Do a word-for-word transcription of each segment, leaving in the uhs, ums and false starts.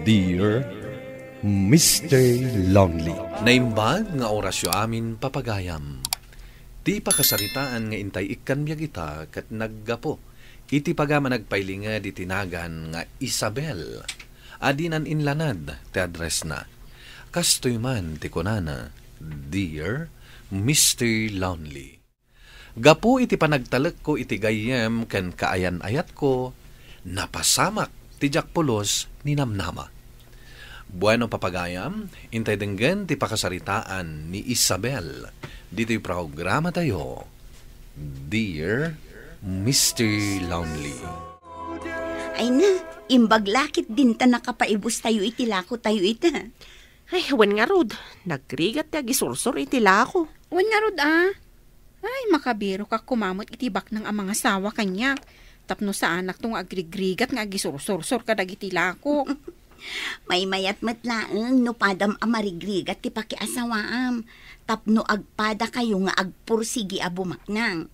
Dear Mister Lonely. Naimbag nga orasyo amin, papagayam. Ti pakasaritaan nga intay ikkan biag ita ket naggapu iti pagam a nagpailinged iti nagan nga Isabel a dinan inlanad ti addressna. Kastoy man ti kunana, "Dear Mister Lonely." Gapu iti panagtalekko iti gayyem ken kaayan-ayatko, napasamak ti diak pulos ninamnama. Bueno, papagayam, intay denggen ti pakasaritaan ni Isabel ditoy programatayo, Dear Mister Lonely. Ay na, imbag lakit dinta nakapaibustayo iti lakotayo ita. Ay, wen ngarud, nagrigat ti agisursor iti lako. Wen ngarud, a? Ay, makabirok a kumamet iti baknang a mangasawa kaniak. Tapno saanakto nga agrigrigat nga agisursor kadagiti lako. Maymayat met laeng no padam a marigrigat ti pakiasawaam. Tapno agpadakayo nga agpursigi a bumaknang.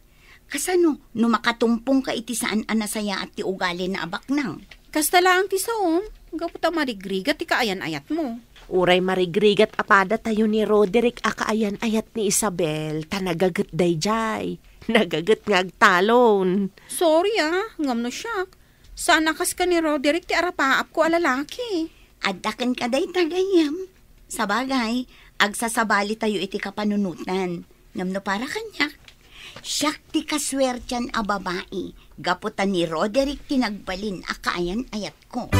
Kasano no makatumpongka iti saan a nasayaat ti ugalina a baknang? Kasta laeng ti saom, gapu ta marigrigat ti kaayan-ayatmo. Uray marigrigat a padatayo ni Roderick a kaayan-ayat ni Isabel, ta nagaget daydiay. Nagaget nga agtalon. Sorry, a, ngem no siak, saan a kas ken ni Roderick ti arapaapko a lalaki. Adda kenka dayta, gayyem. Sabagay, agsasabalitayo iti kapanunotan. Ngem no para kaniak, siak ti kasuertian a babai gapu ta ni Roderick ti nagbalin a kaayan-ayatko.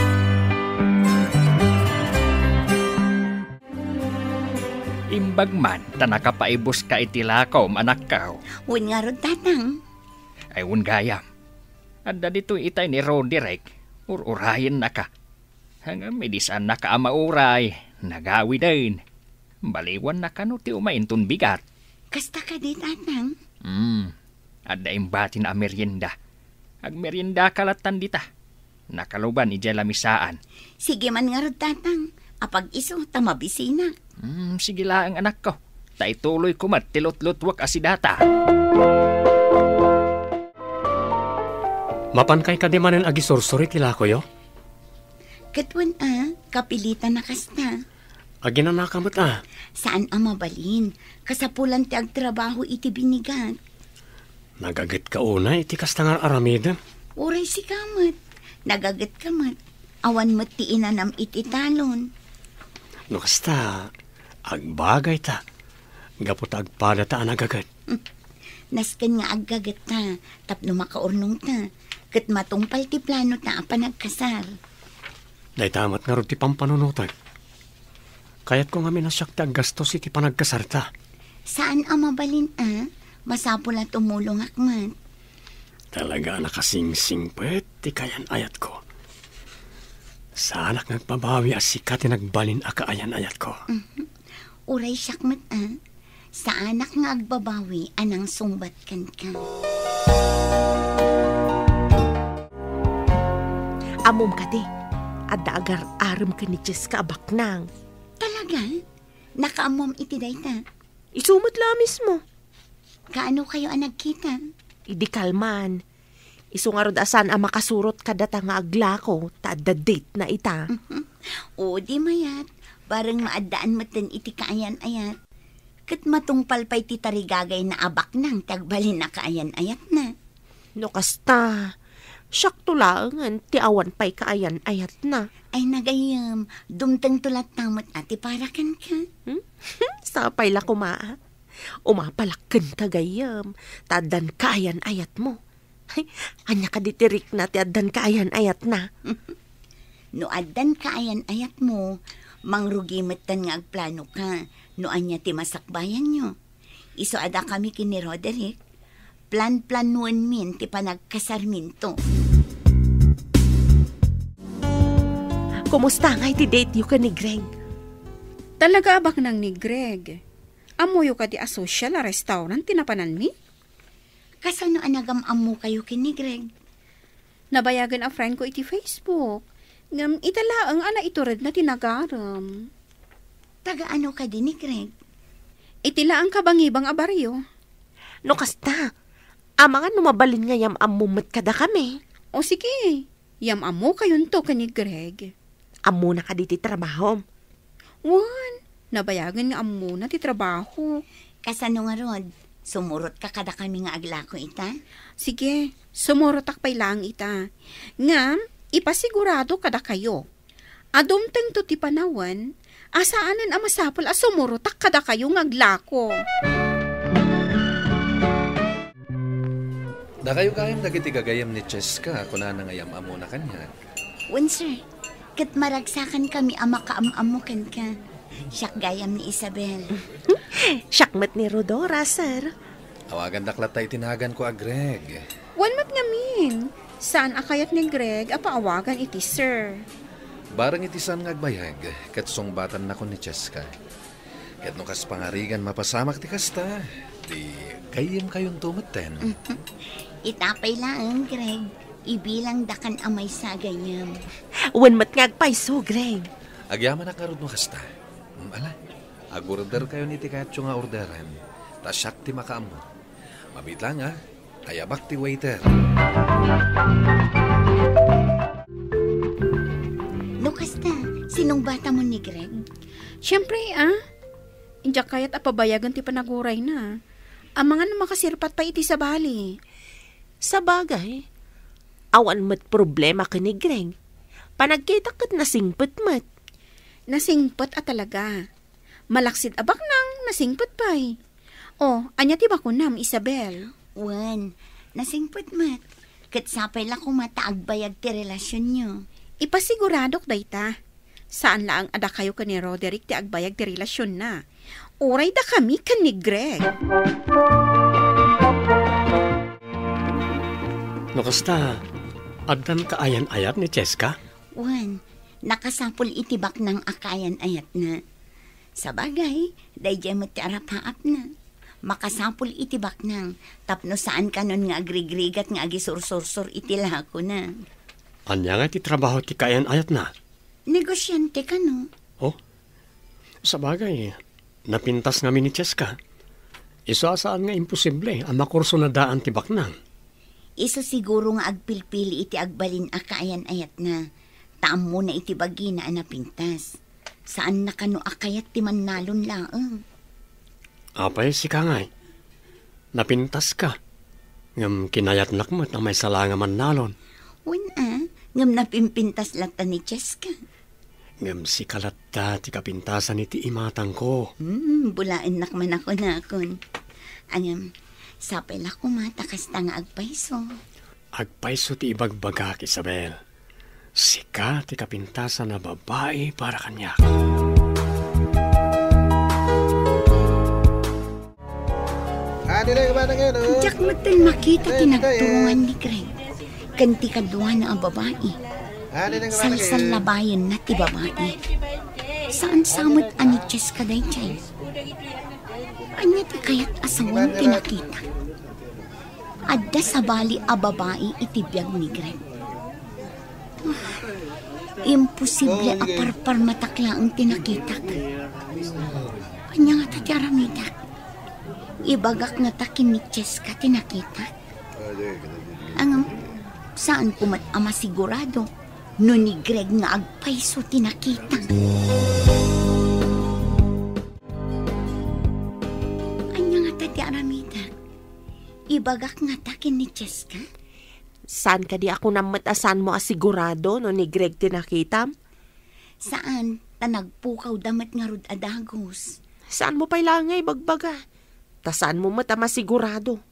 Imbag man ta nakapaibuska iti lakom, anakko. Wen ngarud, tatang. Ay, wen gayam. Adda ditoy itay ni Roderick. Ur-urayennaka. Ngem idi saannaka a mauray, nagawiden. Baliwanna kano ti umay inton bigat. Kasta kadi, tatang? Hmm. Adda imbatina a merienda. Agmeriendaka lattan dita. Nakaluban idiay lamisaan. Sige man ngarud, tatang. Apag-isu ta mabisinak. Hmm, sige laeng, anakko. Ta ituloyko met ti lutlutuak a sidata. Mapankay kadi manen agisursor iti lakoyo? Ket wen a, kapilitan a kasta. Aginanaka met a. Saan a mabalin. Kasapulan ti agtrabaho iti binigat. Nagagetka unay iti kasta nga ar-aramidem? Uray sika met. Nagagetka met. Awan met ti inanam iti talon. No kasta, agbagayta. Gapu ta agpadata a nagaget. Nasken nga aggagetta tapno makaurnongta, ket matungpal ti planota a panagkasar. Dayta met ngarud ti pampanunotek. Kayatko ngamin a siak ti aggastos iti panagkasarta. Saan a mabalin a, masapul a tumulongak met. Talaga a nakasingsingpet ti kaayan-ayatko. Saanak nga agbabawi a sika ti nagbalin a kaayan-ayatko. Mhm. Uray siak met a, saanak nga agbabawi a nangsungbat kenka. Ammom kadi, adda agar-arem ken ni Jessica a baknang. Talaga? Nakaammom iti dayta? Isu met la a mismo. Kaano kayo a nagkita? Idi kalman. Isu ngarud a saan a makasurot kadata nga aglako ta adda date na ita. O, di mayat. Bareng maaddaan metten iti kaayan-ayat. Ket matungpal pay ti tarigagayna a baknang ti agbalin a kaayan-ayatna. No kasta, siakto laengen ti awan pay kaayan-ayatna. Ay, nagayyem, dumtengto latta met a ti para kenka. Hmm? Sapay la koma, a. Umapalak kenka gayyem, ta addan kaayan-ayatmo. Ay, ania kadi ti rikna ti addan kaayan-ayatna? No addan kaayan-ayatmo, mangrugi metten nga agplanoka no ania ti masakbayanyo. Isu a dakami ken ni Roderick, plan-planuenmin ti panagkasarminto. Kumusta ngay ti date-yo ken ni Greg? Talaga a baknang ni Greg. Ammoyo kadi a social a restaurant ti napananmi? Kasano a nagam-ammokayo ken ni Greg? Nabayagen a friend ko iti Facebook. Ngem ita laeng a naituredna ti nagarem. Taga ano kadi ni Greg? Iti laeng kabangibang a barrio. No kasta, amangan no mabalin nga yam-ammom met kadakami. O sige, yam-ammokayonto ken ni Greg. Ammona kadi ti trabahom? Wen, nabayagen nga ammona ti trabaho. Kasano ngarud? Sumurotka kadakami nga aglako ita? Sige, sumurotak pay laeng ita. Ngem, ipasigurado kadakayo a dumtengto ti panawen a saanen a masapul a sumurotak kadakayo nga aglako. Dakayo gayam dagiti gagayyem ni Cheska a kunana nga iyam-ammona kaniak. Wen, sir. Ket maragsakankami a makaam-ammo kenka. Siak gayam ni Isabel. Siak met ni Rhodora, sir. Awagandak latta iti naganko a Greg. Wen met ngamin, saan a kayat ni Greg a paawagan iti sir. Bareng iti saan nga agbayag, ket sungbatan nakon ni Cheska. Ket no kas pangarigan mapasamak ti kasta, di gayyemkayonto metten. Ita pay laeng, Greg, ibilangdakan a maysa a gayyem. Wen met nga agpayso, Greg. Agyamanak ngarud no kasta. Mm, ala, agorderkayon iti kayatyo nga orderen, ta siak ti makaammo. Mabiit laeng, a, ayabak ti waiter. No kasta, sinungbatamon ni Greg? Siempre, a. Diak kayat a pabayagen ti panagurayna. Amangan no makasirpat pay iti sabali. Sabagay, awan met problema ken ni Greg. Panagkitak ket nasingpet met. Nasingpet a talaga. Malaksid a baknang, nasingpet pay. O, ania ti bakunam, Isabel? Wen, nasingpet met. Ket sapay la koma ta agbayag ti relasionyo. Ipasiguradok dayta. Saan laeng a dakayo ken ni Roderick ti agbayag ti relasionna. Uray dakami ken ni Greg. No kasta, addan kaayan-ayat ni Cheska? Wen, nakasapul iti baknang a kaayan-ayatna. Sabagay, daydiay met ti arapaapna. Makasapul iti baknang, tapno saan kanon nga agrigrigat nga agisursursor iti lakona. Ania nga ti trabaho ti kaayan-ayatna? Negosiante kano. Oh, sabagay, napintas ngamin ni Cheska. Isu a saan nga imposible a makursona daan ti baknang. Isu siguro nga agpilpili iti agbalin a kaayan-ayatna, ta ammona iti bagina a napintas. Saanna kano a kayat ti mannalon laeng. Apay, sika ngay, napintaska, ngem kinayatnak met a maysa laeng a mannalon. Wen a, ngem napimpintas latta ni Cheska. Ngem sika latta ti kapintasan iti imatangko. Hmm, bulaennak man a kunakon. Ngem, sapay la koma ta kasta nga agpayso. Agpayso ti ibagbagak, Isabel. Sika ti kapintasan a babai para kaniak. Diak metten makita ti nagturungan ni Greg ken ti kaduana a babai. Salsallabayenna ti babai. Saan sa met a ni Cheska daydiay. Ania ti kayat a sawen ti nakita? Adda sabali a babai iti biag ni Greg. Ah, imposible a parparmatak laeng ti nakitak. Ania ngata ti aramidek? Ibagak ngata ken ni Cheska ti nakitak? Ngem, saanko met a masigurado no ni Greg nga agpayso ti nakitak. Ania ngata ti aramidek? Ibagak ngata ken ni Cheska? Saan kadi a kunam met a saanmo a sigurado no ni Greg ti nakitam? Saan, ta nagpukawda met ngarud a dagus. Saanmo pay laeng nga ibagbaga, ta saanmo met a masigurado.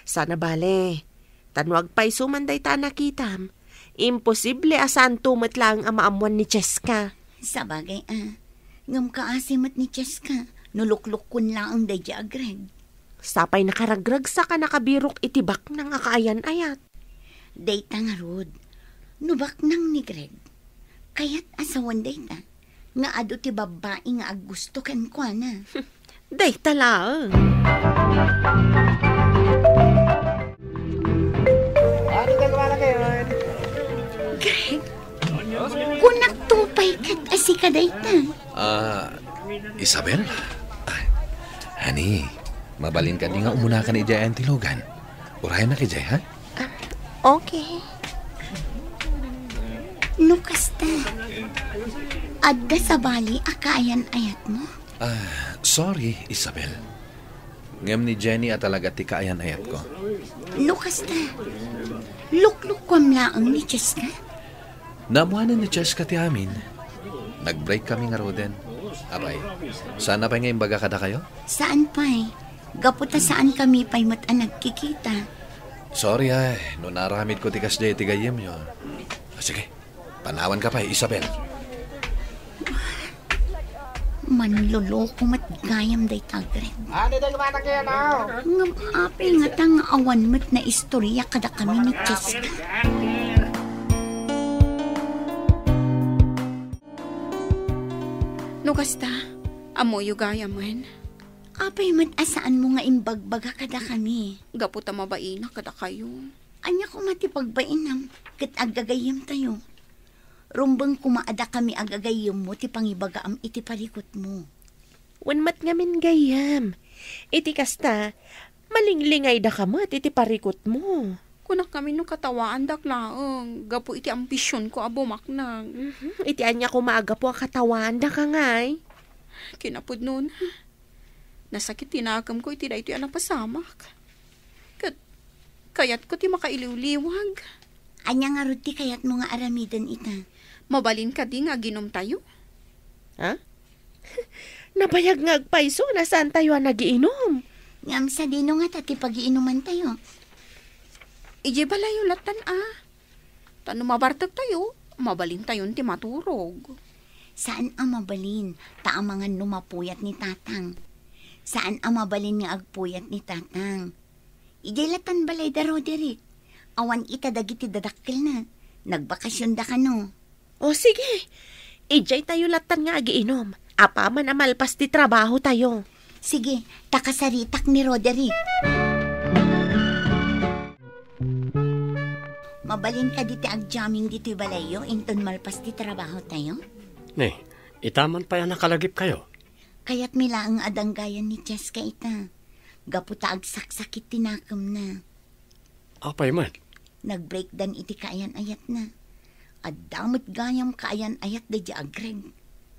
Saan a bale, ta no agpayso man dayta a nakitam, imposible a saanto met laeng a maammuan ni Cheska. Sabagay a, ngem kaasi met ni Cheska no luklukkon laeng daydiay a Greg. Sapay nakaragragsak a nakabirok iti baknang a kaayan-ayat. Dayta ngarud, no baknang ni Greg, kayat a sawen dayta nga adu ti babbai nga aggusto kenkuana. Dayta laeng. Greg, kunakto pay ket a sika dayta. Ah, Isabel? Ah, honey, mabalin kadi nga umunakan idiay ayan ti lugan? Urayennak idiay, ha? Ah, okay. No kasta, adda sabali a kaayan-ayatmo? Ah, sorry, Isabel. Ngem ni Jenny a talaga ti kaayan-ayatko. No kasta, luklukuam laeng ni Cheska? Naammoanen ni Cheska ti amin. Nag-break kami ngaruden. Apay, saan a pay nga imbaga kadakayo? Saan pay? Gapu ta saan kami pay met a nagkikita. Sorry ay, no naaramidko ti kasdiay iti gayyemyo. Ah, sige, panawanka pay, Isabel. Manloloko met gayam dayta, Greg. Ano daw yung bata kaya na? Ngem apay ngata nga awan met naistorya kadakami ni Cheska? No kasta, ammoyo gayamen. Apay met a saanmo nga imbagbaga kadakami? Gapu ta mabainak kadakayo. Ania koma ti pagbainam ket aggagayyemtayo? Rumbeng koma a dakami a gagayyemmo ti pangibagaam iti parikutmo. Wen met ngamin gayyem. Iti kasta, malinglingaydaka met iti parikutmo. Kunak ngamin no katawaandak laeng gapu iti ambisionko a bumaknang. Mhm. Iti ania koma a gapu a katawaandaka ngay? Kinapudnona, nasakit ti nakemko iti daytoy a napasamak. Ket kayatko ti makailiwliwag. Ania ngarud ti kayatmo nga aramiden ita? Mabalin kadi nga aginomtayo? Ha? Nabayag nga agpayso a saantayo a nagiinom. Ngem sadino ngata ti pagiinumantayo? Idiay balayyo lattan a. Ta no mabartektayo, mabalintayon ti maturog. Saan a mabalin, ta amangan no mapuyat ni Tatang. Saan a mabalin nga agpuyat ni Tatang. Idiay lattan balay da Roderick. Awan ita dagiti dadakkelna. Nagbakasionda kano. O, sige. Idiay tayo lattan nga agiinom. Apaman a malpas ti trabaho tayo. Sige, ta kasaritak ni Roderick. Mabalin kadi ti agjamming ditoy balayyo inton malpas ti trabaho tayo? Ne, ita man pay a nakalagipkayo? Kayatmi laeng a danggayan ni Cheska ita. Gapu ta agsaksakit ti nakemna. Apay met? Nag-breakdown iti kaayan-ayatna. Adda met gayam kaayan-ayat daydi a Greg.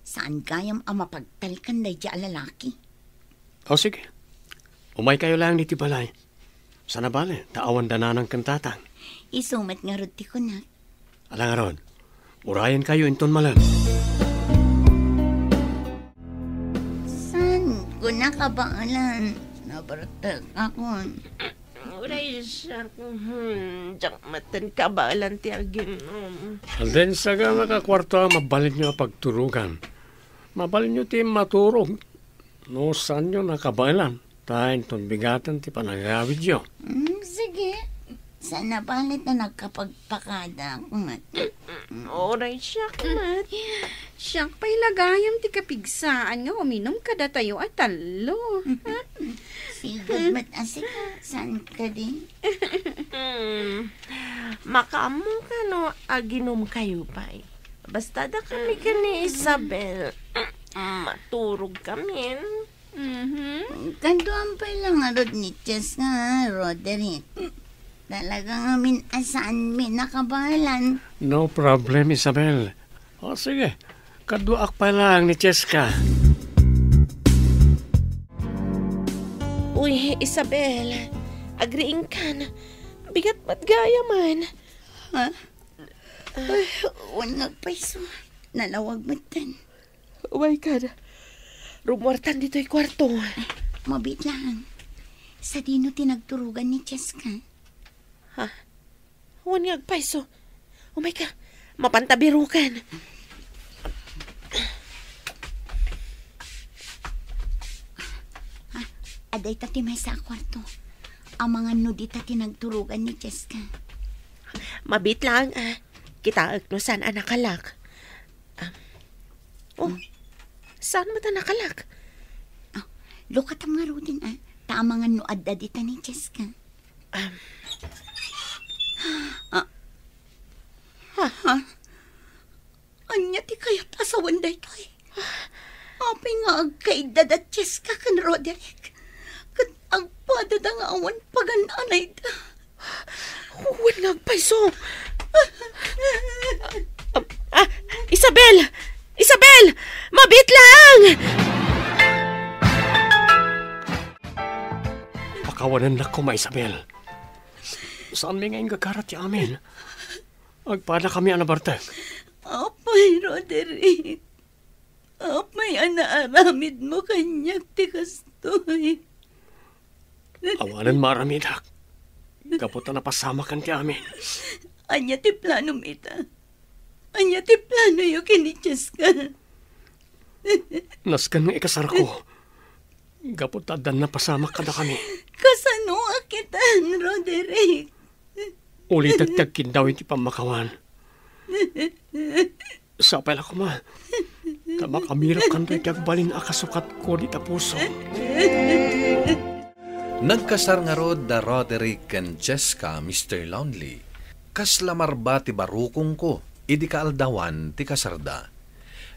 Saan gayam a mapagtalkan daydi a lalaki. O sige. Umaykayo laeng iti balay. Saan a bale, ta awan da nanang ken tatang. Isu met ngarud ti kunak. Ala ngarud, urayenkayo inton malem. Saan ko nakabaelan? Nabartekakon. Uray siak, hmm, diak met kabaelan ti aginom. Alden, saganaka kuarto a mabalinyo a pagturogan. Mabalinyo ti maturog. No saanyo nakabaelan, ta inton bigaten ti panagawidyo. Mm, sige. Saan a bale ta nagkapagpakadak met. Uray siak met. Siak pay la gayam ti kapigsaan nga uminom kadatayo a tallo. Sigud met a sika, saan kadi? Hmm. Makaammoka no aginomkayo pay. Basta dakami ken ni Isabel, maturogkamin. Mhm. Kaduam pay la ngarud ni Cheska, Roderick. Talaga ngamin a saanmi nakabaelan. No problem, Isabel. O sige, kaduaak pay laeng ni Cheska. Uy, Isabel, agriingkan. Bigat met gayamen. Ha? Ay, wen nga agpayso. Nalawag metten. Umayka. Rumuartan ditoy kuarto. Mabiit lang. Sadino ti nagturogan ni Cheska? Ha? Wen nga agpayso. Umayka. Mapanta biroken. Ah, adda ita ti maysa a kuarto. Amangan no dita ti nagturogan ni Cheska. Mabiit lang, ah. Kitaek no saan a nakalak. Ah. Oh, hmm. Saan met a nakalak? Ah, lukatam ngaruden, ah. Ta amangan no adda dita ni Cheska. Um. Ah. Ha? Ha? Ania ti kayat a sawen daytoy? Apay nga agkaidda da Cheska ken Roderick? Ket agpadada nga awan pagan-anayda. Wen nga agpayso. Am-, Isabel! Isabel! Mabiit lang! Pakawanennak koma, Isabel. Saanmi nga inggagara ti amin. Agpadakami a nabartek. Apay, Roderick. Apay a naaramidmo kaniak ti kastoy. Awanen maaramidak. Gapu ta napasamakan ti amin. Ania ti planom ita? Ania ti planoyo ken ni Cheska? Nasken nga ikasarko. Gapu ta addan napasamak kadakami. Kasano a kitan, Roderick? Ulitek ti agkindaw iti pammakawan. Sapay la koma. Ta makamirakkan daytoy ti agbalin a kasukatko dita puso. Nagkasar ngarud da Roderick ken Cheska, Mister Lonely. Kasla marba ti barukongko idi kaaldawan ti kasarda.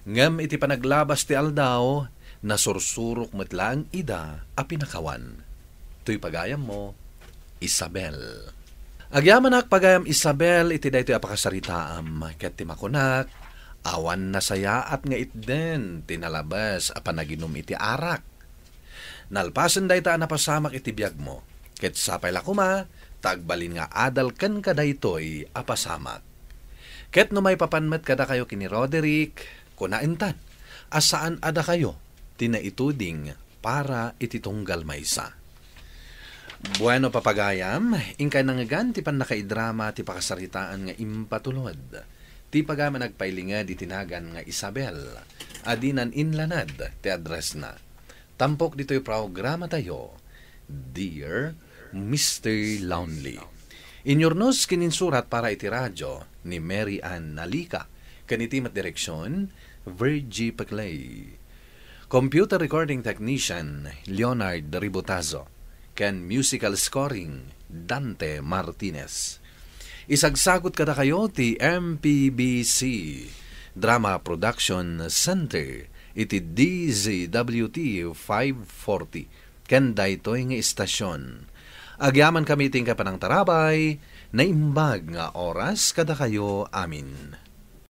Ngem iti panaglabas ti aldaw, nasursurok met laeng ida a pinakawan. Toy pagayammo, Isabel. Agyamanak pagayam Isabel iti daytoy a pakasaritaam, ket ti makunak, awan nasayaat nga itden ti nalabes a panaginum iti arak. Nalpasen dayta a napasamak iti biagmo, ket sapay la koma ta agbalin nga adal kenka daytoy a pasamak. Ket no maipapan met kadakayo ken ni Roderick, kunaentan a saan a dakayo ti naituding para iti tunggal maysa. Bueno, papagayam, inkay nangngegan ti pannakaidrama ti pakasaritaan nga impatulod. Ti pagayam a nagpailinged iti nagan nga Isabel, a dinan inlanad ti addressna. Tampok ditoy programatayo, Dear Mister Lonely. Inyurnos ken insurat para iti radio ni Mary Ann Nalica, ken iti met direksyon, Virgie Peclay. Computer recording technician, Leonard Ributazo, ken musical scoring, Dante Martinez. Isagsagut kadakayo ti M P B C Drama Production Center iti D Z W T five forty ken daytoy nga istasyon. Agyamankami iti panangtarabay, naimbag nga oras kadakayo amin.